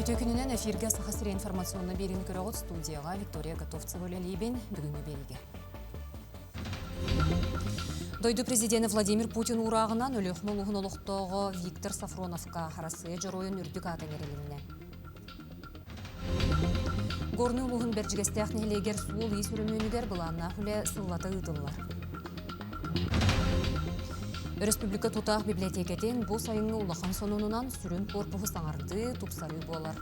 Үтүө күнүнэн эфиргэ Саха сирэ информационнай биэриини көрөҕүт студияҕа Виктория Готовцева үлэлиибин бүгүҥҥү биэриигэ. Дойду президенэ Владимир Путин уурааҕынан Өлүөхүмэ улууһун олохтооҕо Виктор Сафроновка Арассыыйа Дьоруойун үрдүк аата иҥэрилиннэ. Горнай улууһун Бэрдьигэстээх нэһилиэгэр суол-иис өрөмүөнүгэр былааннаах үлэ сыллата ыытыллар. Өрөспүүбүлүкэ тутаах библиотекатын бу сайыҥҥы улахан сонунунан сүрүн корпуһу саҥардыы, тупсарыы буолар.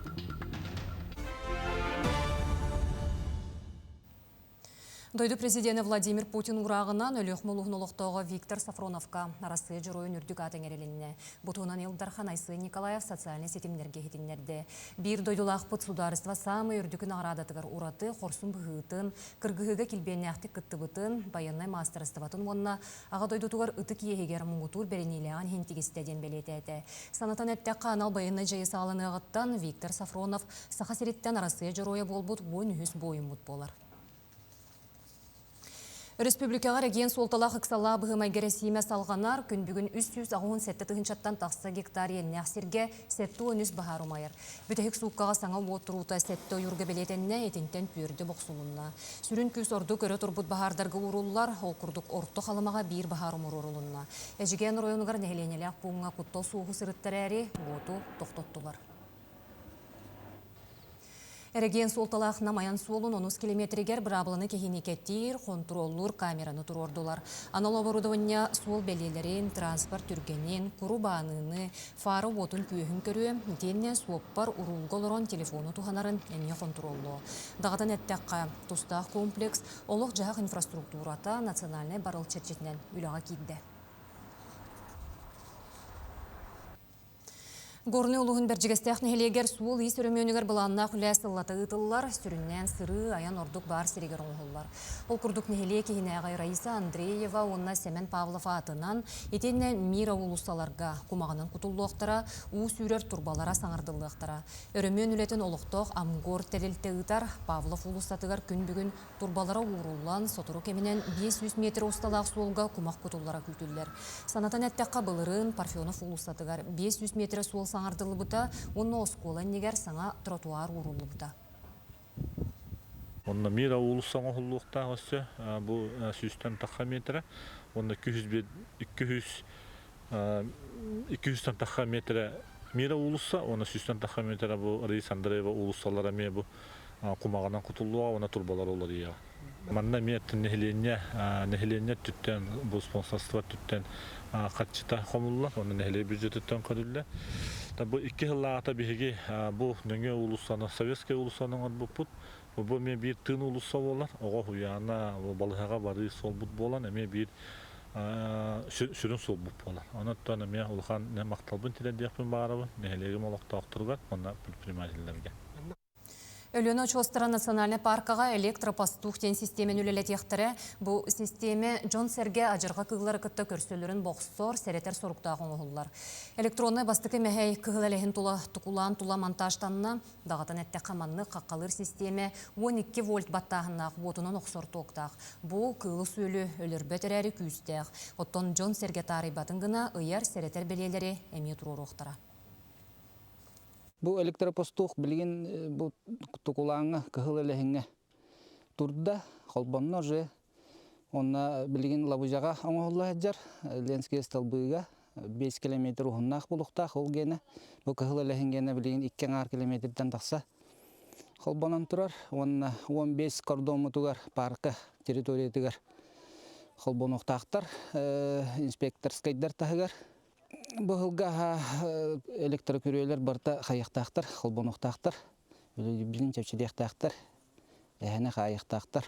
Дойду президенэ Владимир Путин уурааҕынан Өлүөхүмэ улууһун олохтооҕо Виктор Сафроновка Арассыыйа Дьоруойун үрдүк аата иҥэрилиннэ. Бу туһунан Ил Дархан Айсен Николаев социальнай ситимнэргэ иһитиннэрдэ. Биир дойдулаахпыт судаарыстыба саамай үрдүкү наҕараадатыгар ураты хорсун быһыытын, кыргыһыыга килбиэннээхтик кыттыбытын, байыаннай маастарыстыбатын уонна Аҕа дойдутугар ытык иэһигэр муҥутуур бэриниилээҕин иһин тигистэ диэн бэлиэтээтэ. Санатан эттэххэ, анал байыаннай дьайыы саҕаланыаҕыттан Виктор Сафронов Саха сириттэн Арассыыйа Дьоруойа буолбут 13 буойуммут буолар. Өрөспүүбүлүкэҕэ эрэгийиэн суолталаах ыксаллаах быһыы-майгы эрэсиимэ салҕанар. Күн бүгүн 387 тыһыынчаттан тахса гектар иэннээх сиргэ 73 баһаар умайар. Бүтэһик сууккаҕа саҥа уот туруута сэттэ ойуурга бэлиэтэннэ, итинтэн түөрдэ бохсулунна. Сүрүн күүс ордук өрө турбут баһаардарга ууруллар, ол курдук Орто Халымаҕа биир баһаар умуруорулунна. Эдьигээн оройуонугар нэһилиэнньэлээх пууҥҥа куттал суоһу сырытта эрээри, уоту тохтоттулар. Эрэгиэн суолталаах Нам айан суолун онус километригэр быраабыланы киһини кэтиир, хонтуруоллуур камераны туруордулар. Анал оборудование суол бэлиэлэрин, транспорт түргэнин, куру бааныыны, фара уотун күөһүн көрүө, итиэннэ суоппар уруулга олорон телефону туһанарын эмиэ хонтуруоллуо. Даҕатан эттэххэ, тустаах комплекс олох-дьаһах инфраструктурата национальнай барыл чэрчитинэн үлэҕэ киирдэ. Горнай улууһун Бэрдьигэстээх нэһилиэгэр суол-иис өрөмүөнүгэр былааннаах үлэ сыллата ыытыллар, сүрүннээн сырыы, айан ордук баар сиригэр оҥоһуллар. Ол курдук нэһилиэк иһинээҕи Раиса Андреева уонна Сэмэн Павлов аатынан итиэннэ Мира уулуссаларга кумаҕынан кутуллуохтара, уу сүүрэр турбалара саҥардыллыахтара. Өрөмүөн үлэтин олохтоох Амгор тэрилтэ ыытар. Павлов уулуссатыгар күн бүгүн Турбалара ууруллан, сотору кэминэн 500 метр усталаах суолга кумах кутуллара күүтүллэр. Санатан эттэххэ, былырыын Парфенов уулуссатыгар 500 метрэ суол саҥардыллыбыта уонна оскуола иннигэр саҥа тротуар ууруллубута. Онно Мира уулусса оҥоһуллуохтаах өссө бу сүүстэн тахха метрэ уонна 200 200-тэн тахха метрэ Мира уулусса уонна сүүстэн тахха метрэ бу Раиса Андреева уулуссалара эмиэ бу кумаҕынан кутуллуоҕа уонна турбалар уларыйыаҕа. Манна эмиэ нэһилиэнньэ нэһилиэнньэ өттүттэн бу спонсорство өттүттэн харчыта хомуллар уонна нэһилиэк бюджетыттан көрүллэр. Бу икки сыллааҕыта биһиги бу нөҥүө уулуссаны Советскай уулуссаны оҥорбуппут. Бу эмиэ биир тыын уулусса буолар. Оҕо уһуйаана, балыыһаҕа барыы суолбут буолан эмиэ биир сүрүн суолбут буолар. Онон эмиэ улахан махталбын тириэрдиэхпин баҕарабын нэһилиэгим олохтоохторугар уонна предпринимателлэргэ. Өлүөнэ очуостара национальнай паркаҕа электропастух диэн систиэмэни үлэлэтиэхтэрэ. Бу систиэмэ дьон-сэргэ адьырҕа кыыллары кытта көрсөллөрүн бохсор, сэрэтэр соруктаах оҥоһуллар. Электроннай бастакы мэһэй кыһыл элэһин тула тукулаан тула монтажтанна. Даҕатан эттэххэ, маннык хаххалыыр систиэмэ 12 вольт баттааһыннаах уотунан охсор туоктаах. Бу кыылы-сүөлү өлөрбөт эрээри күүстээх. Оттон дьон-сэргэ таарыйбатын гына ыйар, сэрэтэр бэлиэлэри эмиэ туруоруохтара. Бу электропостух билигин бу тукулааҥҥа кыһыл элэһиҥҥэ турда, холбонно уже. Онно билигин Лабыдьаҕа оҥоһулла сылдьар Ленскэй ысталбыыга 5 километр уһуннаах булуктаах ол гиэнэ. Бу кыһыл элэһин гиэнэ билигин икки аҥаар километртан тахса холбонон турар. Уонна 15 кордоммутугар парка территориятыгар холбонуохтаахтар инспекторскайдар таһыгар. Быһылга электрокүрүөлэр барыта хайыахтаахтар, холбонуохтаахтар, билин чэпчэтиэхтээхтэр, эһэни хаайыахтаахтар.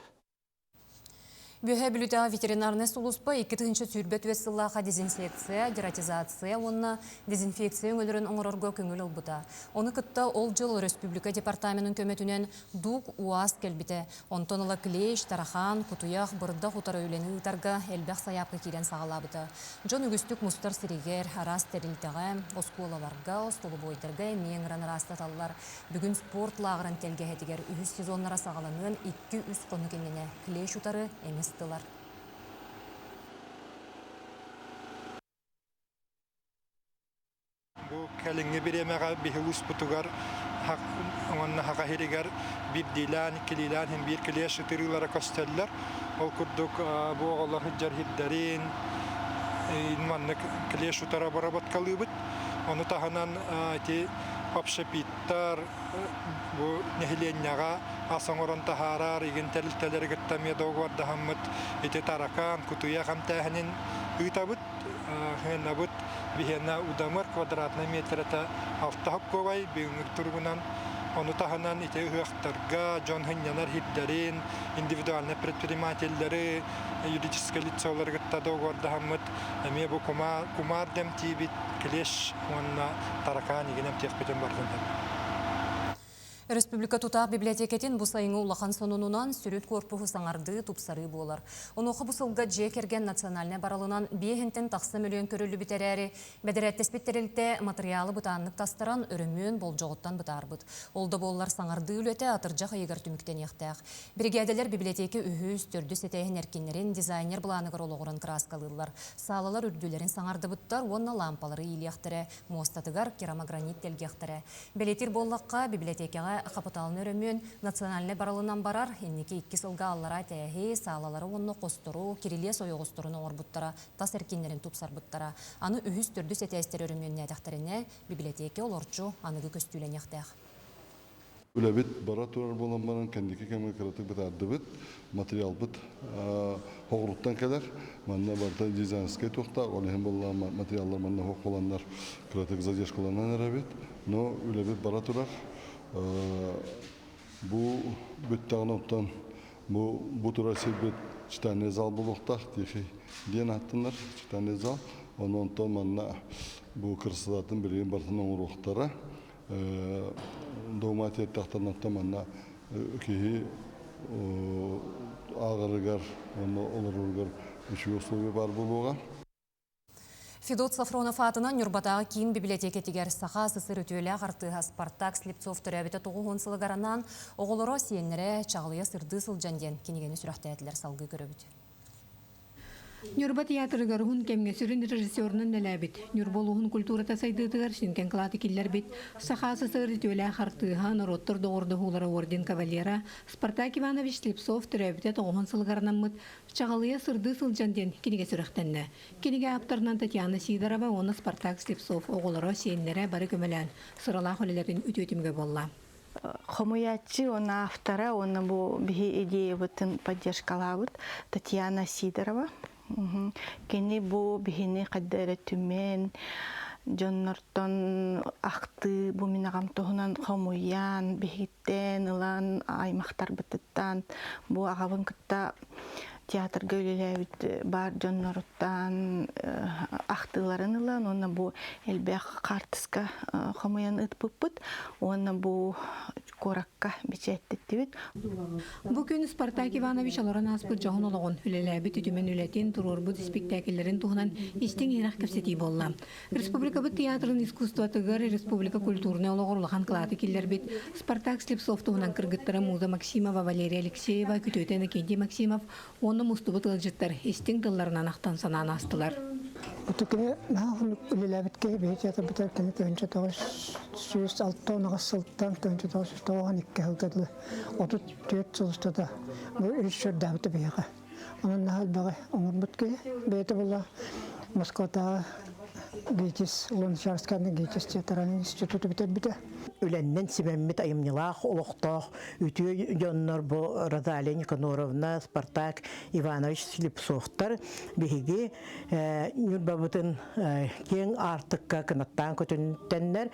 Үөһээ Бүлүүтээҕи ветеринарнай сулууспа 2024 сыллаахха дезинфекция, дератизация уонна дезинфекция өҥөлөрүн оҥорорго көҥүл ылбыта. Ону кытта ол дьыл өрөспүүбүлүкэ департаменын көмөтүнэн ДУК УАЗ кэлбитэ. Онтон ыла клещ, тарахан, кутуйах, бырдах утары үлэни ыытарга элбэх сайаапка киирэн саҕалаабыта. Дьон үгүстүк мустар сиригэр, араас тэрилтэҕэ, оскуолаларга, остолобуойдарга эмиэ ыҥыран ыраастаталлар. Бүгүн спорт лааҕырын тэлгэһэтигэр үһүс сезоннара саҕаланыан икки-үс хонук иннинэ клещ утары эмиэ ыстылар. Бу кэлиҥҥи бириэмэҕэ биһи улууспутугар Уонна Саха сиригэр биирдиилээн, иккилиилээн иһин биир клеш ытырыылара көстөллөр. Ол курдук бу оҕолор сылдьар сирдэрин маннык клеш утары обработкалыыбыт. Ону таһынан ити общепиттар бу нэһилиэнньэҕэ ас оҥорон таһаарар игин тэрилтэлэри кытта эмиэ договордаһаммыт ити таракаан, кутуйах эмтээһинин ыытабыт. Хыанабыт биһиэнэ удамыр квадратнай метрата алта хоккуобай бүгүҥҥү туругунан. Ону таһынан ити ыһыахтарга дьон сынньанар сирдэрин, индивидуальнай предпринимателлэри, юридическай лицолары кытта договордаһаммыт эмиэ бу кумаар, кумаар дэмтиибит, клещ уонна таракаан игин эмтиэхпитин бардын. Республика тутаах библиотекатын бу сайыҥҥы улахан сонунунан сүрүн корпуһу саҥардыы, тупсарыы буолар. Онуоха бу сылга дьиэ кэргэн национальнай барылынан биэһинтэн тахса мөлүйүөн көрүллүбүт эрээри, бэдэрээттэспит тэрилтэ матырыйаалы бытааннык тастаран, өрөмүөн болдьоҕуттан бытаарбыт. Ол да буоллар саҥардыы үлэтэ атырдьах ыйыгар түмүктэниэхтээх. Биригээдэлэр библиотека үһүс, төрдүс этээһин эркиннэрин дизайнер былааныгар олоҕуран кырааскалыыллар. Саалалар үрдүлэрин саҥардыбыттар уонна лаампалары иилиэхтэрэ, муостатыгар керамогранит тэлгиэхтэрэ. Бэлиэтиир буоллахха, бибилэтиэкэҕэ хапытаалынай өрөмүөн национальнай барылынан барар, инники икки сылга аллараа этээһи, саалалары уонна хостору, кирилиэс ойоҕосторун оҥорбуттара, тас эркиннэрин тупсарбыттара. Аны үһүс-төрдүс этээстэри өрөмүөннээтэхтэринэ, бибилэтиэкэ олорчу аныгы көстүүлэниэхтээх. Үлэбит бара турар буолан баран кэнники кэмҥэ кыратык бытаардыбыт. Материалбыт хоҕуруттан кэлэр. Манна барыта дизайнерскай туохтаах, ол иһин буоллаҕа материаллар манна суох буоланнар кыратык задержкаланан эрэбит. Но үлэбит бара турар. Бу бүттэҕинэ оттон бу бу турар сирбит читальный зал буолуохтаах Тихий диэн ааттанар читальный зал. Ону онтон манна бу кырсалатын билигин барытын оҥоруохтара. Дума тиэртэхтэн оттон манна киһи ааҕарыгар уонна олороругар үчүгэй условия баар буолуоҕа. Федот Софронов аатынан Ньурбатааҕы киин бибилэтиэкэтигэр Саха СССР үтүөлээх артыыһа Спартак Слепцов төрөөбүтэ 90 сылыгар анаан оҕолоро, сиэннэрэ чаҕылыйа сырдыы сылдьан диэн кинигэни сүрэхтээтилэр салгыы көрөбүт. Ньурба театрыгар уһун кэмҥэ сүрүн режиссерунан үлэлээбит, Ньурба улууһун культурата сайдыытыгар сүҥкэн кылааты киллэрбит, Саха СССР үтүөлээх артыыһа, норуоттар доҕордоһуулара орден кавалера Спартак Иванович Слепцов төрөөбүтэ тоҕуһун сылыгар анаммыт «Чаҕылыйа сырдыы сылдьан» диэн кинигэ сүрэхтэннэ. Кинигэ ааптарынан Татьяна Сидорова уонна Спартак Слепцов оҕолоро, сиэннэрэ бары көмөлөөн, сыралаах үлэлэрин үтүө түмүгэ буолла. Хомуйааччы уонна автора уонна бу биһи идеябытын поддержкалаабыт Татьяна Сидорова. Кини бу биһини хайда эрэ түмэн, дьоннортон ахтыы бу мин аҕам туһунан хомуйан, биһиттэн ылан аймахтарбытыттан бу аҕабын кытта театрга үлэлээбит баар дьонноруттан ахтыыларын ылан уонна бу элбэх хаартыска хомуйан ыыппыппыт уонна бу куоракка бэчээттеттибит. Бу күн Спартак Иванович олорон ааспыт дьоһун олоҕун, үлэлээбит үтүмэн үлэтин, туруорбут испиктээкиллэрин туһунан истиҥ иһирэх кэпсэтии буолла. Республикабыт театрын искусствотыгар республика культурнай олоҕор улахан кылааты киллэрбит Спартак Слепцов туһунан кыргыттара Муза Максимова, Валерия Алексеева, күтүөтэ Иннокентий Максимов уонна мустубут ыалдьыттар истиҥ тылларынан ахтан санаан аастылар. Кини наһаа уһуннук үлэлээбит киһи биһи театрбытыгар кини 1968 сылтан 1992 сылга дылы 34 сыл устата бу режиссердаабыта биһиэхэ. Онон наһаа элбэҕи оҥорбут киһи. Бэйэтэ буолла Москватааҕы ГИТИС, Луначарскайны ГИТИС театральный институту бүтэрбитэ. Үлэннэн симэммит айымньылаах олохтоох үтүө дьоннор бу Розалия Никаноровна, Спартак Иванович Слепцовтар биһиги Ньурбабытын киэҥ аартыкка кынаттаан көтүнтэннэр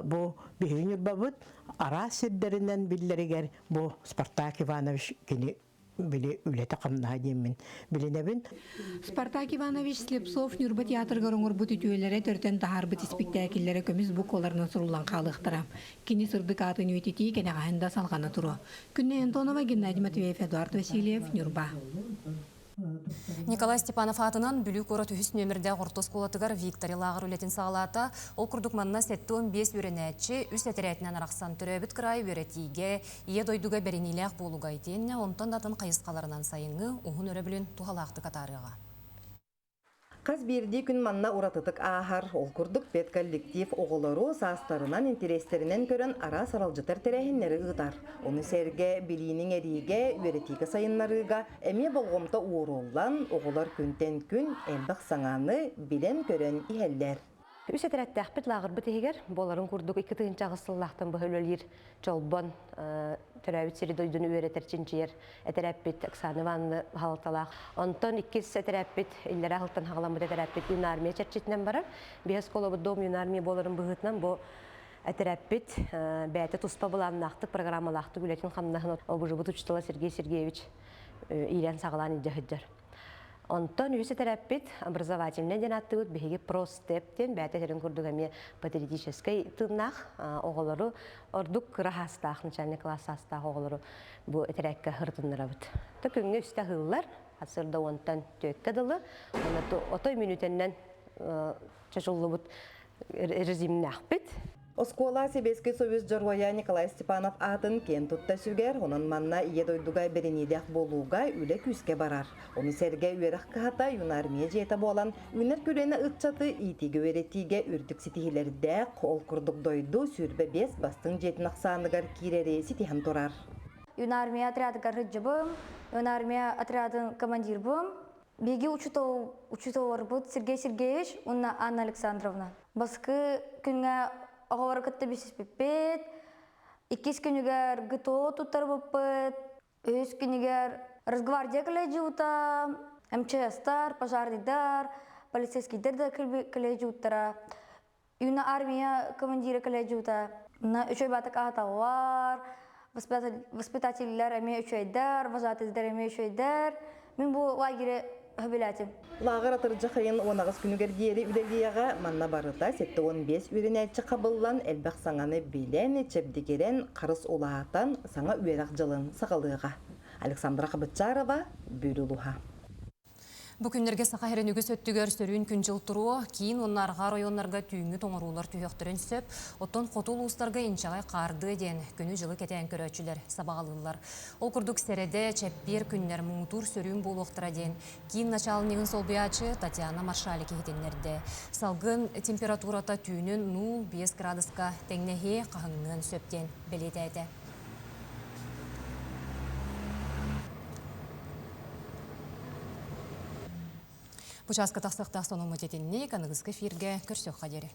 бу биһиги Ньурбабыт араас сирдэринэн биллэригэр бу Спартак Иванович кини били үлэтэ-хамнаһа диэммин билинэбин. Спартак Иванович Слепцов Ньурба театрыгар оҥорбут үтүөлэрэ төртөн таһаарбыт испиктээкиллэрэ көмүс букваларынан суруллан хаалыахтара. Кини сырдык аатын үйэтитии кэнэҕэһин да салҕана туруо. Күннэй Антонова, Геннадий Матвеев, Эдуард Васильев, Ньурба. Николай Степанов аатынан Бүлүү куорат үһүс нүөмэрдээх орто оскуолатыгар Виктори лааҕыр үлэтин саҕалаата. Ол курдук манна 75 үөрэнээччи үс этэрээтинэн арахсан төрөөбүт кыраайы үөрэтиигэ, Ийэ дойдуга бэриниилээх буолууга итиэннэ онтон да атын хайысхаларынан сайыҥҥы уһун өрөбүлүн туһалаахтык атаарыаҕа. Хас биирдии күн манна уратытык ааһар, ол курдук педколлектив оҕолору саастарынан, интэриэстэринэн көрөн араас аралдьытар тэрээһиннэри ыытар. Ону сэргэ билиини иҥэриигэ, үөрэтиигэ сайыннарыыга эмиэ болҕомто ууруллан, оҕолор күнтэн күн элбэх саҥаны билэн-көрөн иһэллэр. Үс этэрээттээхпит лааҕырбыт иһигэр буоларын курдук 2008 сыллаахтан быһа үлэлиир Чолбон төрөөбүт сири-дойдуну үөрэтэр чинчийэр этэрээппит Оксана Ивановна хаалталаах. Онтон иккис этэрээппит иллэрээ сылтан хаҕаламмыт этэрээппит юнармия чэрчитинэн барар. Биһи оскуолабыт дом юнармия буоларын быһыытынан бу этэрээппит бэйэтэ туспа былааннаахтык, программалаахтык үлэтин хамнаһын обужубут учуутала Сергей Сергеевич иилэн-саҕалаан илдьэ сылдьар. Онтон үһүс этэрээппит образовательнай диэн ааттыыбыт биһиги простеп диэн бэйэтэ этэрин курдук эмиэ патриотическай тыыннаах оҕолору ордук кыра саастаах начальный класс саастаах оҕолору бу этэрээккэ ырытыннарабыт. То күҥҥэ үстэ аһыыллар, сарсыарда уонтан түөккэ дылы, уонна отой мүнүүтэннэн чочуллубут режимнээхпит. Оскуола Сэбиэскэй Союз Дьоруойа Николай Степанов аатын киэн тутта сүгэр, онон манна Ийэ дойдуга бэриниилээх буолууга үлэ күүскэ барар. Ону сэргэ үөрэх кыһата юнармия дьиэтэ буолан, үүнэр көлүөнэ ыччаты иитиигэ-үөрэтиигэ үрдүк ситиһиилэрдээх, ол курдук дойду 25 бастыҥ дьиэтин ахсааныгар киирэри ситиһэн турар. Юнармия отрядыгар сылдьыбым, юнармия отрядын командирбым. Биһиги учуутал учууталларбыт Сергей Сергеевич уонна Анна Александровна. Баскы күҥҥэ оҕолору кытта билсиспиппит, иккис күнүгэр ГТО туттарбыппыт, үһүс күнүгэр Росгвардия колледжиута, МЧСтар, пожарныйдар, полицейскийдэр да колледжиуттара, Юна армия командира колледжиута. На үчүгэй баатык аһаталлар, воспитателлэр эмиэ үчүгэйдэр, вожатыйдар эмиэ үчүгэйдэр. Мин бу лагеры сөбүлээтим. Лааҕыр атырдьах ыйын 18 күнүгэр диэри үлэлиэҕэ. Манна барыта 75 үөрэнээччи хабыллан, элбэх саҥаны билэн, чэбдигирэн, харыс улаатан, саҥа үөрэх дьылын саҕалыаҕа. Александра Хабытчарова, Бүлүү улууһа. Бу күннэргэ Саха сирин үгүс өттүгэр сөрүүн күн-дьыл туруо, киин уонна арҕаа оройуоннарга түүҥҥү тоҥоруулар түһүөхтэрин сөп, оттон хоту улуустарга инчэҕэй хаардыа диэн күнү-дьылы кэтээн көрөөччүлэр сабаҕалыыллар. Ол курдук сэрэдэ, чэппиэр күннэр муҥутуур сөрүүн буолуохтара диэн киин начаалынньыгын солбуйааччы Татьяна Маршалик иһитиннэрдэ. Салгын температурата түүнүн 0,5 градуска тэҥнэһиэ, хаһыҥныан сөп диэн бэлиэтээтэ. Бу чааска тахсыахтаах сонуммут итинник, аныгыскы эфиргэ көрсүөххэ диэри.